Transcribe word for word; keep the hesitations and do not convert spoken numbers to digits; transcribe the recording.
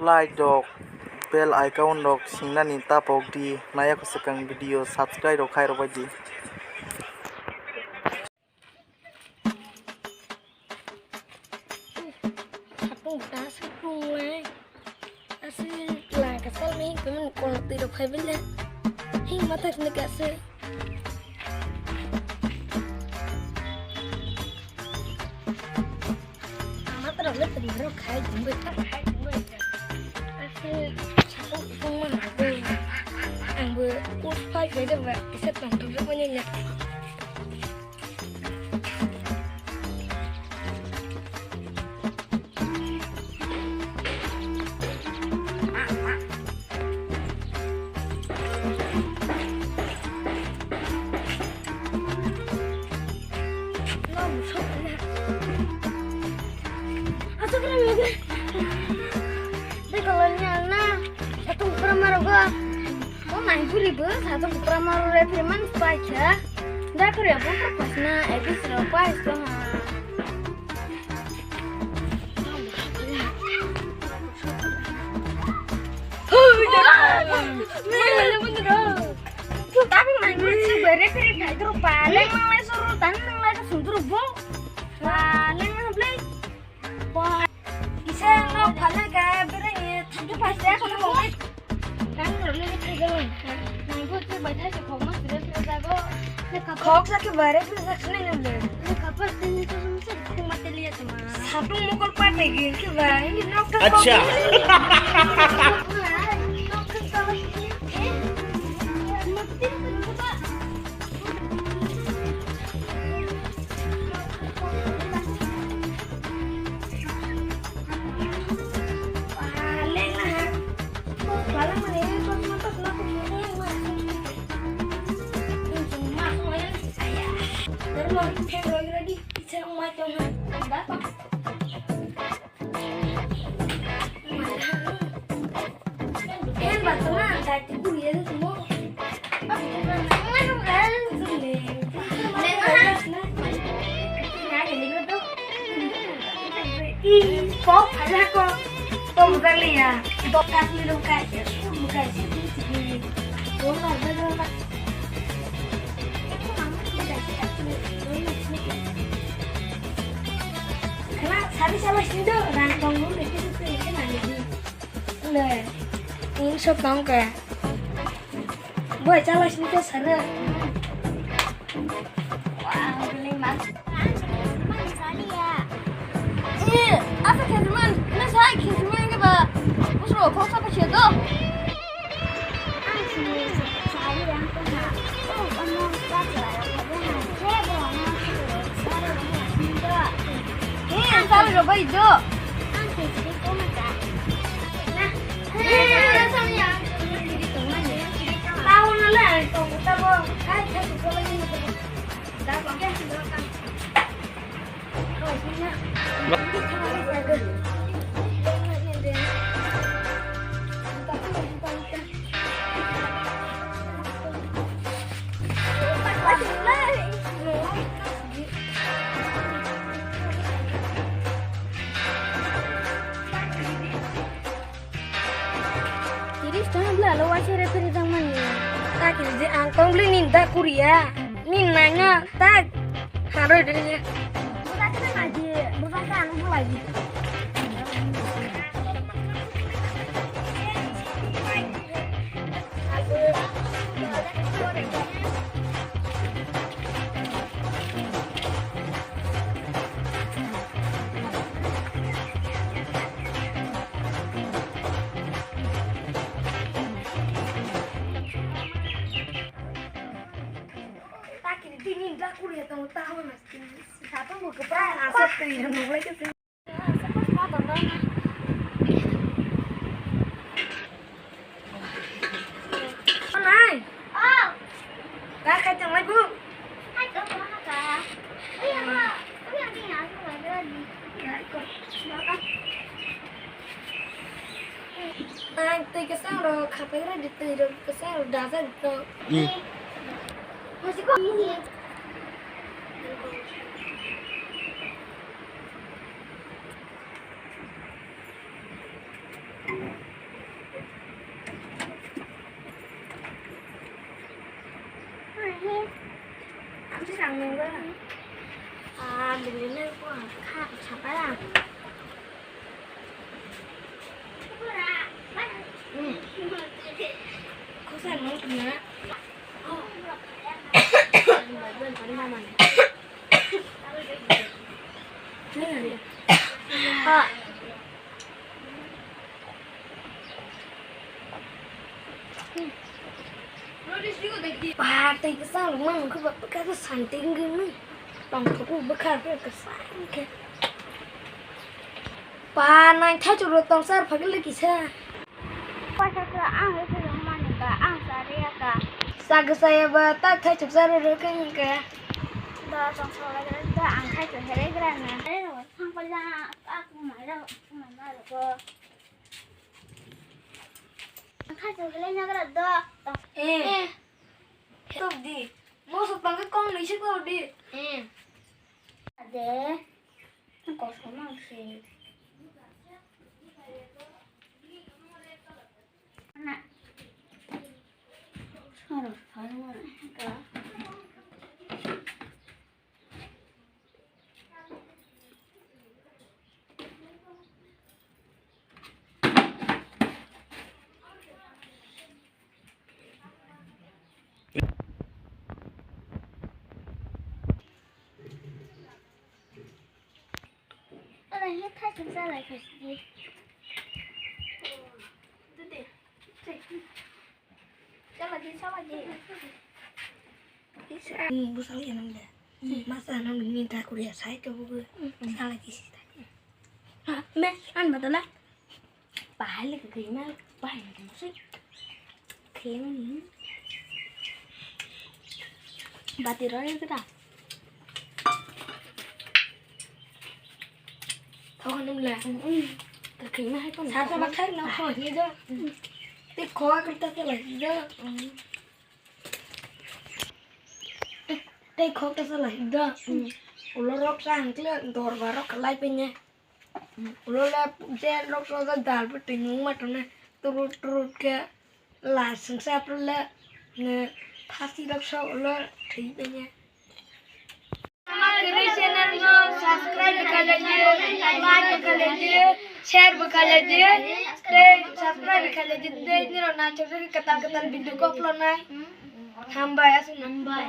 Like rok, bell icon rok singnani tapok di, naiya kwchwkang video subscribe rok khai rok bai di. Sapung ta sapung lai. Asi lai ka sal mi kumun kol ti rok khai bile. Hing matak ni ka se. Ama terus le tengah rok khai jumbo khai jumbo. Aku satu pun mana aku. Ang bu kus pai beda ba. Bisa tong tu mana ya. Satung pura marogo. Mo nai puri bo satung pura maro re puri man pai kha. Da kore bo pura pasna, A B C ro pai ko ha. Kisa no phala ka bere thanju pas de kono mo. Kan ro le ke go. Nang go ke bai thai ko mo sire sire jago. Khok sa ke bare sire sa khne ne le. Satung mukol pa te gil ke ba, ini nok ka. Acha. Ih, pok phalako. Tom daliya. Dokas ni rungkai. Rungkai. Rungkai. Kena sari salah sido rang tong rung itu itu itu nani di. Le. Ini sop tong ke. Boy, chala sini ke sana. Wah, beli mas. Eh, apa keteman? Ini saya keteman ke ba? Usro, kau siapa sih tuh? Eh, ang sabi ro ba ijo. Tiris tong bla lo waisa re phiri tang mani. Tak je ang tong bli nin da kuria. Nin nanga tak haroi de. Buka ka na ji, buka ka ang bulai ji. Takiri tini da kuria tong tahu mas tini. Satu mau ke pa asap tiri nulai ke. Nai. Oh. Ka khai tong lai bu. Khai tong lai ka. Iya ma. Iya ni aku lagi lagi. Ya ikut. Silakan. Ang twi kwchang rok khapai rw di, twi rok kwchang rok dajak rw. Hmm. Ang se sang nunggo. Ah, bini le ko kha chapa ya. Ko sa nung kena. Ha. Ba, tei kwchang rok mang khe ba bwkha khe santi wngwi mano. Tongthok o bwkha khe kwchang khe. Ba, nang thaichuk rok tong char phagwi le kisa. Paisa khe ang hai phai mani ba ang chari ya ka. Sa kwchaya ba ta thaichuk char rok khe wngkha. Da tong sa lai da ang thaichuk herai gra na. Thang pa ja ak mai ra mai ma ro ko. Ang thaichuk herai na gra da. Eh. Eh. Tok di. Mosok tangkhe kong nui se kor di. Eh. Ade. Kosong mang se. Na. Soro, soro, ka. Ala, he thaichung chalai khaisidi. Dede, chalai di, chalai di. Bwsang ya nang de. Masa nang ni ta kuriya sai to bu. Chalai di sita. Ha, me, an badala. Bahai le kwkhwima bahai le kwkhwima se. Khwlai mani. Bati rw le kwda. Thok nung le. Kwkhwima hai kono. Sa sa bathai no kho ye do. Te kho ka ta ta la do. Te kho ta ta la do. Ulo rok sa hang kle dor ba rok khlai pe ne. Ulo le je rok so dal pe twi nung ma tong ne. Turut turut ke. La sungsa april le, ne, thasi rok sok ulo thwi benya. Ama kwrwi channel no subscribe bo khailai di, like bo khailai di, share bo khailai di, tei subscribe bo khailai di, tei nirok naithok kwtal kwtal video ko upload nai. Hambai aswk. Hambai.